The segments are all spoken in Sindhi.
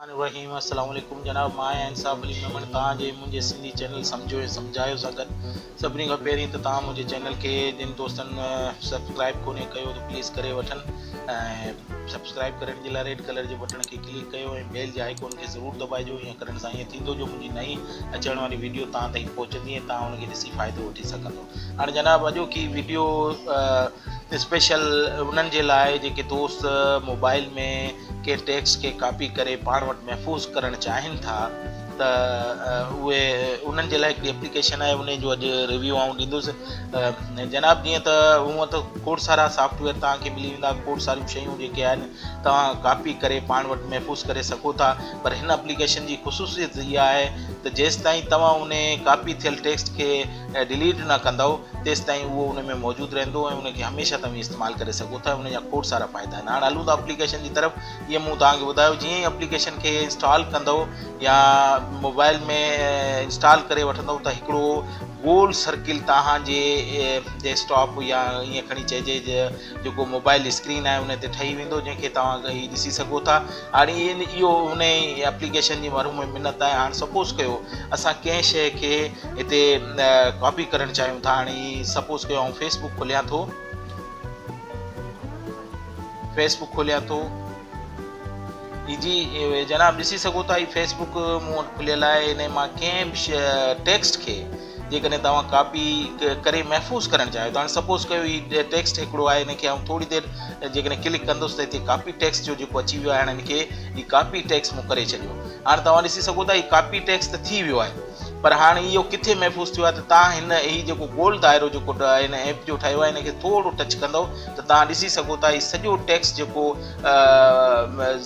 الرحيم السلام عليڪم جناب مان آهيان انصاف علي ميمڻ توهان جي منهنجي سنڌي چينل سمجهو ۽ سمجهايو سان گڏ سڀني کان پهرين ته توهان منهنجي چينل کي جن دوستن سبسڪرائب ڪونهي ڪيو ته پليز ڪري وٺن ۽ سبسڪرائب ڪرڻ جي لاء ريڊ ڪلر جي بٽڻ کي ڪلڪ ڪيو ۽ بيل جي آئيڪون کي ضرور دٻائجو ائين ڪرڻ سان ائين ٿيندو جو منهنجي نئين اچڻ واري ويڊيو توهان تائين پهچندي ۽ توهان ان کي ڏسي فائدو وٺي سگهندو هاڻي جناب اڄوڪي ويڊيو اسپيشل انهن جي لاء جيڪي دوست موبائل ۾ ڪنهن ٽيڪسٽ کي ڪاپي ڪري پاڻ وٽ محفوظ ڪرڻ چاهين ٿا ته اهي انهن جي لاء هڪڙي اپليڪيشن آهي انهي جو اڄ ريويو آئون ڏيندس جناب جيئن ته هونء ته کوڙ سارا سافٽ ويئر توهان کي ملي ويندا کوڙ ساريون شيون جيڪي آهن توهان ڪاپي ڪري پاڻ وٽ محفوظ ڪري سگهو ٿا پر هن اپليڪيشن جي خصوصيت اها آهي ته جيستائين توهان انهي ڪاپي ٿيل ٽيڪسٽ کي ڊليٽ نه ڪندؤ تيستائين اهو ان ۾ موجود رهندو ۽ ان کي هميشه توهين استعمال ڪري سگهو ٿا ۽ ان جا کوڙ سارا فائدا آهن هاڻ هلون ٿا اپليڪيشن جي طرف جيئن مون توهان کي ٻڌايو جيئن ئي اپليڪيشن کي انسٽال ڪندؤ يا موبائل ۾ انسٽال ڪري وٺندؤ ته هڪڙو گول سرڪل توهان جي ڊيسڪٽاپ يا ائين کڻي چئجي جيڪو موبائل اسڪرين آهي ان تي ٺهي ويندو جنهن کي توهان هي ڏسي سگهو ٿا هاڻي اهو ان اپليڪيشن جي مرحوم منت آهي هاڻ سپوز ڪيو اسان ڪنهن شيء کي هتي ڪاپي ڪرڻ چاهيون ٿا هاڻي سپوز ڪيو آئون فيس بڪ کوليان ٿو فيس بڪ کوليان ٿو جي جناب ڏسي سگهو ٿا هي فيس بڪ مون وٽ کليل آهي ان مان ڪنهن به ٽيڪسٽ کي جيڪڏهن توهان ڪاپي ڪري محفوظ ڪرڻ چاهيو ٿا هاڻي سپوز ڪيو هي ٽيڪسٽ هڪڙو آهي ان کي آئون ٿوري دير جيڪڏهن ڪلڪ ڪندس ته هتي ڪاپي ٽيڪسٽ جو جيڪو اچي ويو آهي هاڻي ان کي هي ڪاپي ٽيڪسٽ مون ڪري ڇڏيو هاڻي توهان ڏسي سگهو ٿا هي ڪاپي ٽيڪسٽ ته ٿي ويو آهي پر هاڻي اهو ڪٿي محفوظ ٿيو آهي ته توهان هن هي جيڪو گول دائرو جيڪو هن ايپ جو ٺهيو آهي هن کي ٿورو ٽچ ڪندو ته توهان ڏسي سگهو ٿا هي سڄو ٽيڪسٽ جيڪو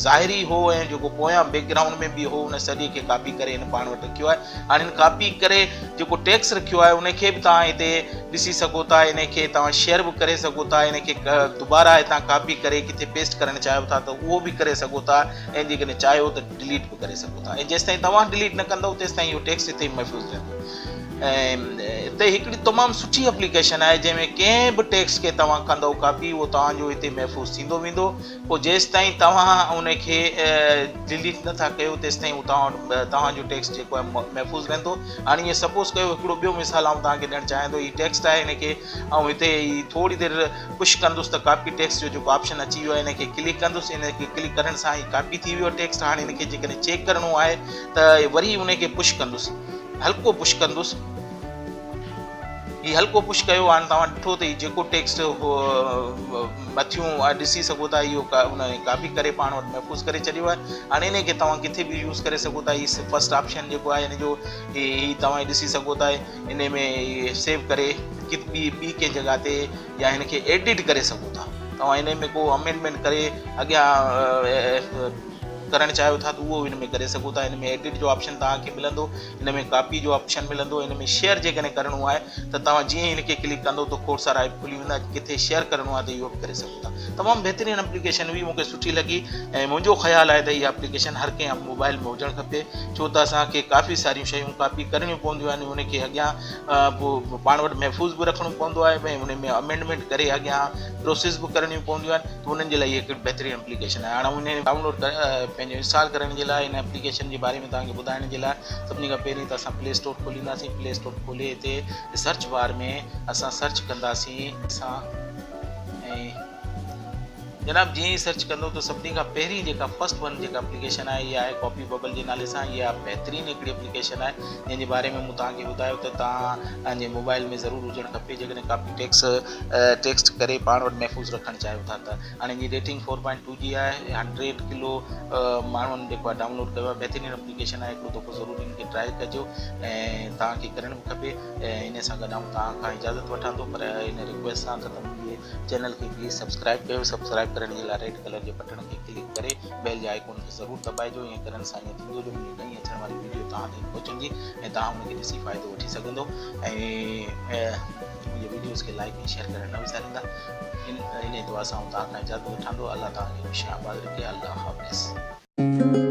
ظاهري هو ۽ جيڪو پويان بيڪ گرائونڊ ۾ به هو ان سڄي کي ڪاپي ڪري هن پاڻ وٽ رکيو آهي هاڻي هن ڪاپي ڪري جيڪو ٽيڪسٽ رکيو آهي ان کي به توهان هتي ڏسي سگهو ٿا ان کي توهان شيئر به ڪري سگهو ٿا ان کي دوباره هتان ڪاپي ڪري ڪٿي پيسٽ ڪرڻ چاهيو ٿا ته اهو به ڪري سگهو ٿا ۽ جيڪڏهن چاهيو ته ڊليٽ به ڪري سگهو ٿا ۽ جيستائين توهان ڊليٽ نه ڪندؤ تيستائين اهو ٽيڪسٽ اتي ئي محفوظ رهندو ۽ هتي هڪڙي تمام سٺي اپليڪيشن آهي جنهن ۾ ڪنهن به ٽيڪسٽ کي توهان ڪندؤ ڪاپي اهو توهان جو اتي محفوظ ٿيندو ويندو پوء جيستائين توهان ان کي ڊليٽ نه ٿا ڪيو تيستائين اهو توهان توهان جو ٽيڪسٽ جيڪو آهي محفوظ رهندو هاڻي ائين سپوز ڪيو هڪڙو ٻيو مثال آئون توهان کي ڏيڻ چاهيان ٿو هي ٽيڪسٽ آهي هن کي آئون هتي ٿوري دير پش ڪندس ته ڪاپي ٽيڪسٽ جو جيڪو آپشن اچي ويو آهي ان کي ڪلڪ ڪندس ان کي ڪلڪ ڪرڻ سان هي ڪاپي ٿي ويو ٽيڪسٽ هاڻي ان کي جيڪڏهن چيڪ ڪرڻو آهي ته وري ان کي پش ڪندس هلڪو پش ڪندس هي هلڪو پش ڪيو هاڻي توهان ڏٺو ته هي جيڪو ٽيڪسٽ مٿيون ڏسي سگهو ٿا اهو ان ڪاپي ڪري پاڻ وٽ محفوظ ڪري ڇڏيو آهي هاڻي ان کي توهان ڪٿي به يوز ڪري سگهو ٿا هي فرسٽ آپشن جيڪو آهي ان جو هي توهان ڏسي سگهو ٿا ان ۾ سيو ڪري ڪٿ ٻي ٻي ڪنهن جڳهه تي يا هن کي ايڊٽ ڪري سگهو ٿا توهان ان ۾ ڪو امينڊمينٽ ڪري اڳيان ڪرڻ چاهيو ٿا ته اهو ان ۾ ڪري سگهو ٿا ان ۾ ايڊٽ جو آپشن توهان کي ملندو ان ۾ ڪاپي جو آپشن ملندو ان ۾ شيئر جيڪڏهن ڪرڻو آهي ته توهان جيئن هن کي ڪلڪ ڪندو ته کوڙ سارا ايپ کلي ويندا ڪٿي شيئر ڪرڻو آهي ته اهو به ڪري سگهو ٿا تمام بهترين اپليڪيشن هئي مونکي سٺي لڳي ۽ منهنجو خيال آهي ته اها اپليڪيشن هر ڪنهن موبائل ۾ هجڻ کپي ڇو ته اسان کي ڪافي ساريون شيون ڪاپي ڪرڻيون پونديون آهن ان کي اڳيان پاڻ وٽ محفوظ به رکڻو پوندو آهي ۽ ان ۾ امينڊمينٽ ڪري اڳيان پروسيس به ڪرڻيون پونديون آهن ته انهن جي لاء هي هڪ بهترين اپليڪيشن آهي هاڻي ان ڊائونلوڊ ڪري پنهنجو انسٽال ڪرڻ جي لاء ان اپليڪيشن جي باري ۾ توهان کي ٻڌائڻ جي لاء سڀني کان پهرين ته اسان پلي اسٽور کولينداسين پلي اسٽور کولي هتي سرچ بار ۾ اسان سرچ ڪنداسين اسان ۽ جناب جيئن ئي سرچ ڪندو ته سڀني کان پهرين جيڪا فرسٽ ون جيڪا اپليڪيشن آهي اها آهي ڪاپي ببل جي نالي سان اها بهترين هڪڙي اپليڪيشن آهي جنهن جي باري ۾ مون توهان کي ٻڌايو ته توهان جي موبائل ۾ ضرور هجڻ کپي جيڪڏهن ڪاپي ٽيڪس ٽيڪسٽ ڪري پاڻ وٽ محفوظ رکڻ چاهيو ٿا ته هاڻي جي ريٽنگ 4.2 جي آهي 100 ڪلو ماڻهن جيڪو آهي ڊائونلوڊ ڪيو آهي بهترين اپليڪيشن آهي هڪڙو دفعو ضرور ان کي ٽرائي ڪجو ۽ توهان کي ڪرڻ به کپي ۽ ان سان گڏ آئون توهان کان اجازت وٺان ٿو پر ان رڪويسٽ سان ته منهنجي چينل کي پليز سبسڪرائب ڪيو سبسڪرائب ڪرڻ جي لاء ريڊ ڪلر جي بٽڻ کي ڪلڪ ڪري بيل جي آئيڪون کي ضرور دٻائجو ائين ڪرڻ سان ائين ٿيندو جو منهنجي نئين اچڻ واري ويڊيو توهان تائين پهچندي ۽ توهان ان کي ڏسي فائدو وٺي سگهندو ۽ منهنجي ويڊيوز کي لائڪ ۽ شيئر ڪرڻ نه وساريندا ان دعا سان آئون توهان کان اجازت وٺان ٿو الله توهان کي خوش آباد رکي الله حافظ.